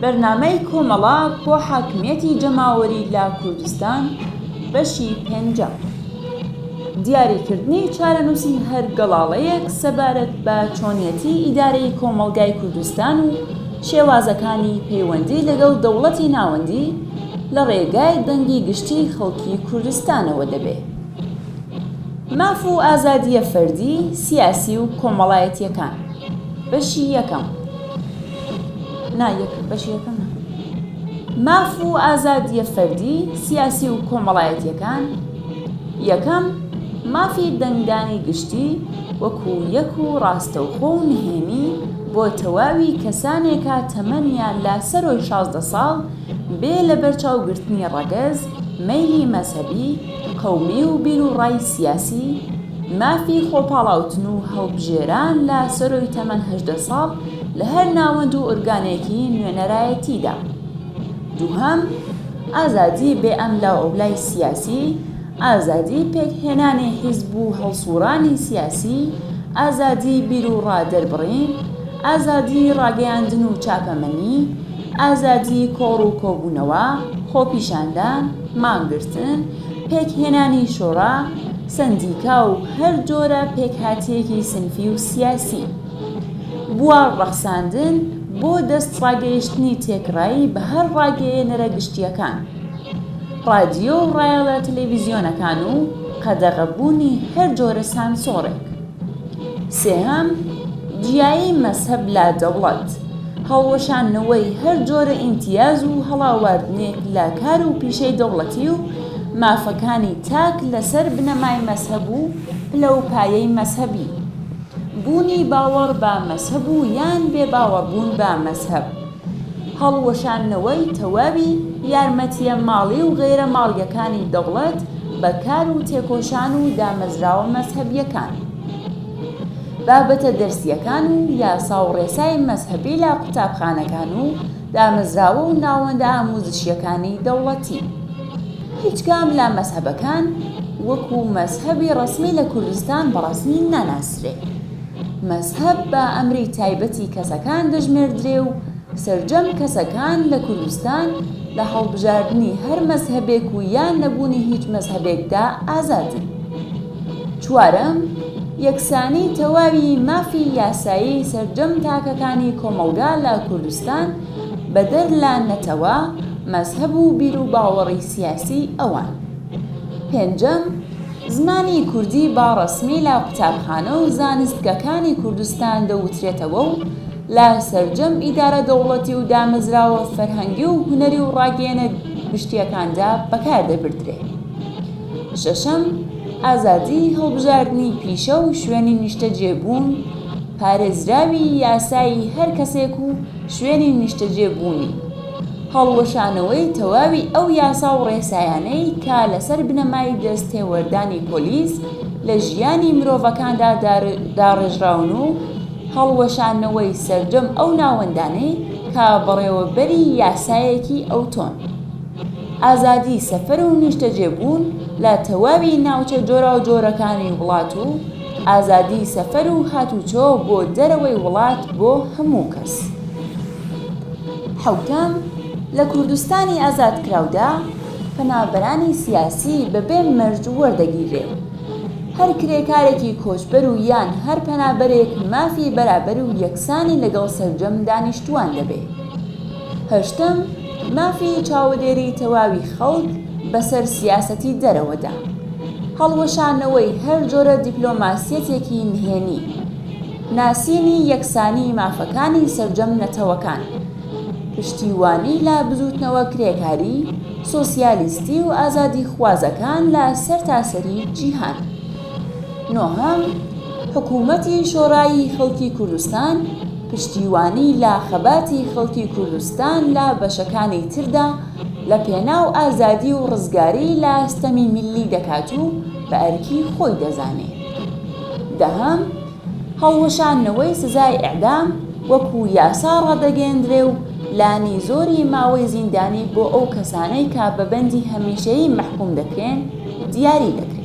بەرنامەی کۆمەڵە بۆ حاکمیەتی جەماوەری لە کوردستان بەشی پێنجەم. دیاریکردنی چارەنووسی هەر گەڵاڵەیەک سەبارەت بە چۆنیەتی ئیدارەی کۆمەڵگای کوردستان و شێوازەکانی پەیوەندی لەگەڵ دەوڵەتی ناوەندی لە ڕێگای دەنگی گشتیی خەڵکی کوردستانەوە دەبێ. ماف و ئازادییە فەردی، سیاسی و کۆمەڵایەتییەکان. بەشی یەکەم. نا یەک بەشی یەکەم نا. ماف و ئازادییە فەردی، سیاسی و کۆمەڵایەتییەکان، یەکەم، مافی دەنگدانی گشتی وەکوو یەک و ڕاستەوخۆ و نهێنی بۆ تەواوی کەسانێکە تەمەنیان لە سەرۆی 16 ساڵ بێ لەبەرچاوگرتنی ڕەگەز، مەیلی مەزهەبی، قەومی و بیروڕای سیاسی، مافی خۆپاڵاوتن و هەڵبژێران لە سەرۆی تەمەن 18 ساڵ لە هەر ناوەند و ئۆرگانێکی نوێنەرایەتیدا. دووهەم، ئازادی بێ ئەملاوئەولای سیاسی، ئازادی پێکهێنانی حیزب و هەڵسووڕانی سیاسی، ئازادی بیروڕا دەربڕین، ئازادی ڕاگەیاندن و چاپەمەنی، ئازادی کۆڕ و کۆبوونەوە، خۆپیشاندان، مانگرتن، پێکهێنانی شۆڕا، سەندیکا و هەر جۆرە پێکهاتەیەکی سنفی و سیاسی. بوار ڕەخساندن بۆ دەست ڕاگەیشتنی تێکڕایی بە هەر ڕاگەیەنەرە گشتییەکان، ڕادیۆ و ڕایەڵە تەلەڤیزیۆنەکان و قەدەغە بوونی هەر جۆرە سانسۆڕێک. سێهەم، جیایی مەزهەب لە دەوڵەت، هەڵوەشاندنەوەی هەر جۆرە ئیمتیاز و هەڵاواردنێک لە کار و پیشەی دەوڵەتی و مافەکانی تاک لەسەر بنەمای مەزهەب و پلە و پایەی مەزهەبی. بوونی باوەڕ بە مەزهەب و یان بێ باوەڕبوون بە مەزهەب. هەڵوەشاندنەوەی تەواوی یارمەتییە ماڵی و غەیرە ماڵییەکانی دەوڵەت بە کار و تێکۆشان و دامەزراوە مەزهەبییەکان. بابەتە دەرسییەکان و یاسا و ڕێسای مەزهەبی لە قوتابخانەکان و دامەزراوە و ناوەندە ئاموزشییەکانی دەوڵەتی. هیچ کام لە مەزهەبەکان وەکوو مەزهەبی ڕەسمی لە کوردستان بە ڕەسمی ناناسرێ. مەزهەب بە ئەمری تایبەتی کەسەکان دەژمێردرێ و سەرجەم کەسەکان لە کوردستان لە هەڵبژاردنی هەر مەزهەبێک و یان نەبوونی هیچ مەزهەبێکدا ئازادن. چوارەم، یەکسانی تەواوی مافی یاسایی سەرجەم تاکەکانی کۆمەڵگا لە کوردستان بەدەر لە نەتەوە، مەزهەب و بیروباوەڕی سیاسی ئەوان. پێنجەم، زمانی کوردی بە ڕەسمی لە قوتابخانە و زانستگەکانی کوردستان دەوترێتەوە و لە سەرجەم ئیدارە دەوڵەتی و دامەزراوە فەرهەنگی و هونەری و ڕاگەیەنە گشتییەکاندا بەکار دەبردرێ. شەشەم، ئازادیی هەڵبژاردنی پیشە و شوێنی نیشتەجێبوون، پارێزراوی یاسایی هەر کەسێک و شوێنی نیشتەجێبوونی. هەڵوەشانەوەی تەواوی ئەو یاسا و ڕێسایانەی کە لەسەر بنەمای دەست تێوەردانی پۆلیس لە ژیانی مرۆڤەکاندا داڕێژراون و هەڵوەشاندنەوەی سەرجەم ئەو ناوەندانەی کە بەڕێوەبەری یاسایەکی ئەوتۆن. ئازادی سەفەر و نیشتەجێبوون لە تەواوی ناوچە جۆراوجۆرەکانی وڵات و ئازادی سەفەر و هاتوچۆ بۆ دەرەوەی وڵات بۆ هەموو کەس. حەوتەم، لە کوردستانی ئازادکراودا پەنابەرانی سیاسی بەبێ مەرج وەردەگیرێ. هەر کرێکارێکی کۆچبەر و یان هەر پەنابەرێک مافی بەرابەر و یەکسانی لەگەڵ سەرجەم دانیشتووان دەبێ. هەشتەم، مافی چاودێری تەواوی خەڵک بەسەر سیاسەتی دەرەوەدا. هەڵوەشانەوەی هەر جۆرە دیپلۆماسیەتێکی نهێنی. ناسینی یەکسانی مافەکانی سەرجەم نەتەوەکان. پشتیوانی لە بزووتنەوە کرێکاری، سۆسیالیستی و ئازادیخوازەکان لە سەرتاسەری جیهان. نۆهەم، حکوومەتی شۆرایی خەڵکی کوردستان پشتیوانی لە خەباتی خەڵکی کوردستان لە بەشەکانی تردا لە پێناو ئازادی و ڕزگاری لە ستەمی میللی دەکات و بە ئەرکی خۆی دەزانێ. دەهەم، هەڵوەشاندنەوەی سزای ئیعدام وەکوو یاسا ڕادەگەیەندرێ و لانی زۆری ماوەی زیندانی بۆ ئەو کەسانەی کە بە بەندی هەمیشەیی مەحکووم دەکرێن دیاری دەکرێ.